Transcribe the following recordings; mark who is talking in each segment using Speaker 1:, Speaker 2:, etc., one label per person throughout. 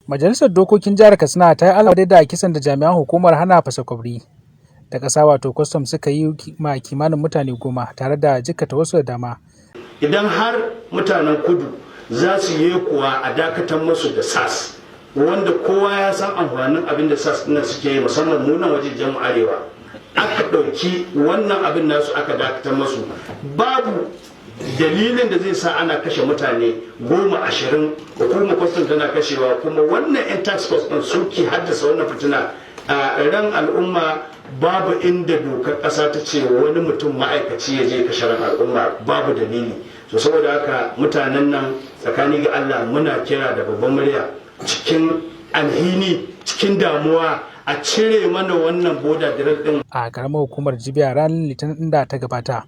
Speaker 1: Majalisar Dokokin Jihar Katsina ta yi Allah da kisan da jami'an hukumar hana fasa kwabri ta ƙasa, wato kwastam, suka yi ma kimanin mutane 10 tare da jikkata wasu da dama.
Speaker 2: Idan har mutanen kudu za su yi kuwa a dakatar musu da SARS, wanda kowa ya san amfanin abin da SARS ɗin suke yi, musamman munan wajejen arewa, aka ɗauki wannan abin nasu aka dakatar musu, babu dalilin da zai sa ana kashe mutane 10, 20, hukumar kwastam tana kashewa. Kuma wannan 'yan task force ɗin suke haddasa wannan fitina a ran al'umma. Babu inda dokar ƙasa ta ce wani mutum ma'aikaci ya je kashe ran al'umma, babu dalili. So saboda haka, mutanen nan, tsakani ga Allah, muna kira da babban murya, cikin alhini, cikin damuwa, a cire mana wannan border drill din.
Speaker 1: A karamar hukumar Jibiya ranar Litinin da ta gabata.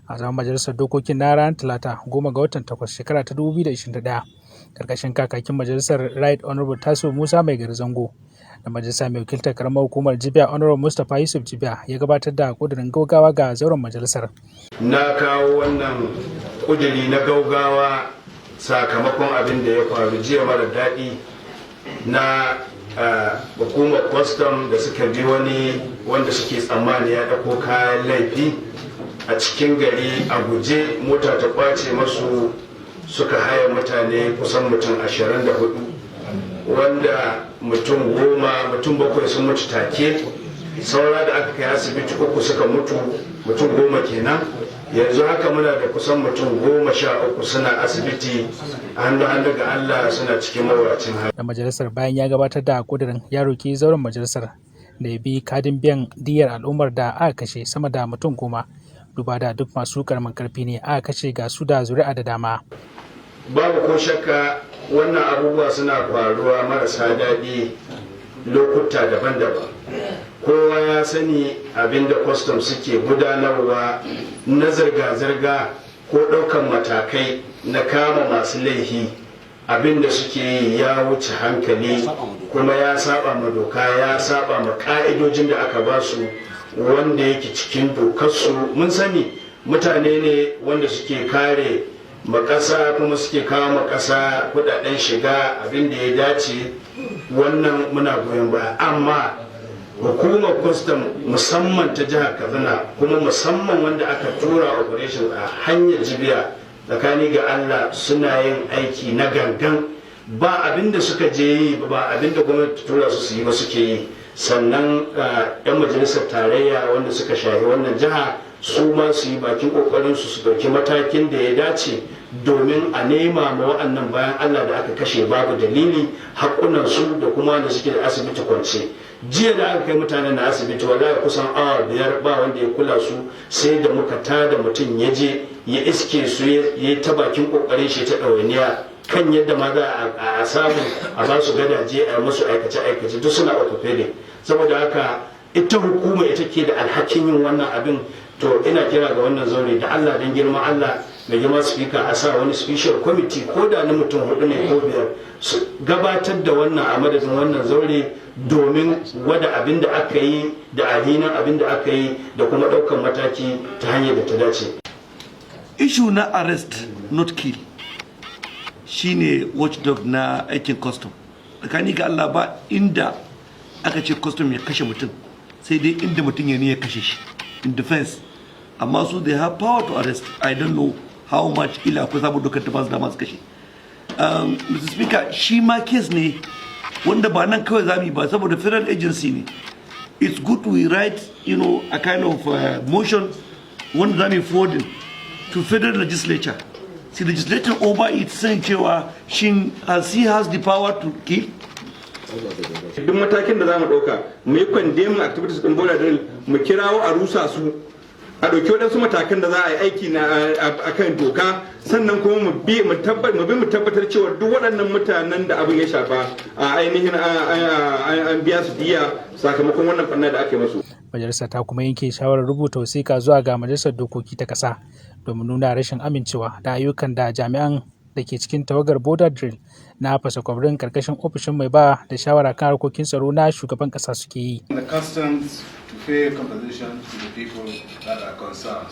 Speaker 1: A zaman majalisar dokokin na ranar Talata, 10 ga watan 8, shekara ta 2021, karkashin kakakin majalisar, Right Honorable Taso Musa Mai Zango, da majalisa mai wakiltar karamar hukumar Jibiya, Honorable Mustapha Yusuf Jibiya, ya gabatar da kudirin gaugawa ga zauren majalisar.
Speaker 2: Na kawo wannan kudiri na gaugawa sakamakon abin da ya faru jiya mara daɗi na hukumar kwastam da suka bi wani wanda suke tsammani ya ɗauko kayan laifi a cikin gari a guje, mota ta kwace masu, suka haya mutane kusan mutum 24, wanda mutum 10, mutum bakwai sun mutu take, saura da aka kai asibiti uku suka mutu, mutum 10 kenan. Yanzu haka muna da kusan mutum 13 suna asibiti, hannu hannu ga Allah, suna cikin mawuyacin hali.
Speaker 1: Da majalisar, bayan ya gabatar da kudirin, ya roki zauren majalisar da ya bi kadin biyan diyar al'ummar da aka kashe sama da mutum 10, duba da duk masu karamin karfi ne aka kashe, ga su da zuri'a da dama.
Speaker 2: Babu ko shakka wannan abubuwa suna faruwa marasa daɗi lokuta daban-daban. Kowa ya sani abinda kwastam suke gudanarwa na zirga-zirga ko ɗaukan matakai na kama masu laifi. Abinda suke yi ya wuce hankali, kuma ya saba ma doka, ya saba ma ka'idojin da aka ba su wanda yake cikin dokarsu. Mun sani mutane ne wanda suke kare makasa kuma suke kawo makasa kudaden shiga, abin da ya dace, wannan muna goyon baya. Amma hukumar kwastam, musamman ta jihar Katsina, kuma musamman wanda aka tura operation a hanyar Jibiya, tsakani ga Allah suna yin aiki na gangan. Ba abin da suka je yi, ba abin da gwamnati tura su su yi ba suke yi. Sannan 'yan majalisar tarayya wanda suka shahi wannan jiha, su ma su yi bakin kokarin su, su dauki matakin da ya dace domin a nema ma wa'annan bayan Allah da aka kashe babu dalili haƙunan su, da kuma wanda suke da asibiti kwance. Jiya da aka kai mutanen na asibiti, wallahi kusan awa 5 ba wanda ya kula su, sai da muka tada mutum ya je ya iske su, ya yi ta bakin kokarin shi ta ɗawainiya kan yadda ma za a samu a ba su gadaje, a musu aikace-aikace, duk suna orthopedic. Saboda haka, ita hukuma ita ke da alhakin yin wannan abin. To ina kira ga wannan zaure da Allah, don girman Allah, mai girma Speaker, a sa wani special committee, ko da na mutum hudu ne ko biyar, su gabatar da wannan a madadin wannan zaure domin gwada abin da aka yi da alhinin abin da aka yi da kuma ɗaukan mataki ta hanyar da ta dace.
Speaker 3: Issue na arrest, not kill, shine watchdog na aikin custom. Tsakani ga Allah, ba inda aka ce custom ya kashe mutum, sai dai inda mutum ya ne ya kashe shi in defense. Amma su, they have power to arrest. I don't know how much ila akwai sabon dokar ta ba su dama su kashe. Mr. Speaker, shi ma case ne wanda ba nan kawai zamu yi ba, saboda federal agency ne. It's good we write a kind of motion wanda zamu yi forwarding to federal legislature, see legislature over it, saying cewa shin has he has the power to kill.
Speaker 4: Duk matakin da za mu ɗauka, mu yi condemning activities ɗin border drill, mu kirawo a rusa su, a ɗauki waɗansu matakan da za a yi aiki na a kan doka. Sannan kuma mu bi mu tabbatar cewa duk waɗannan mutanen da abin ya shafa a ainihin an biya su diya sakamakon wannan ɓanna da aka yi musu.
Speaker 1: Majalisar ta kuma yanke shawarar rubuta wasiƙa zuwa ga Majalisar Dokoki ta Ƙasa domin nuna rashin amincewa da ayyukan da jami'an da ke cikin tawagar border drill na fasa kwabrin karkashin ofishin mai ba da shawara kan harkokin tsaro na shugaban kasa suke yi.
Speaker 5: The customs to pay compensation to the people that are concerned.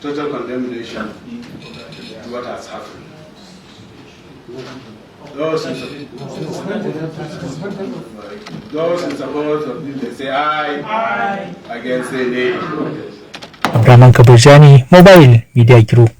Speaker 5: Total condemnation to what has happened. Those in support of this, they say aye. Aye. Against, say nay.
Speaker 1: Abdurrahman Kabirjani, Mobile Media Group.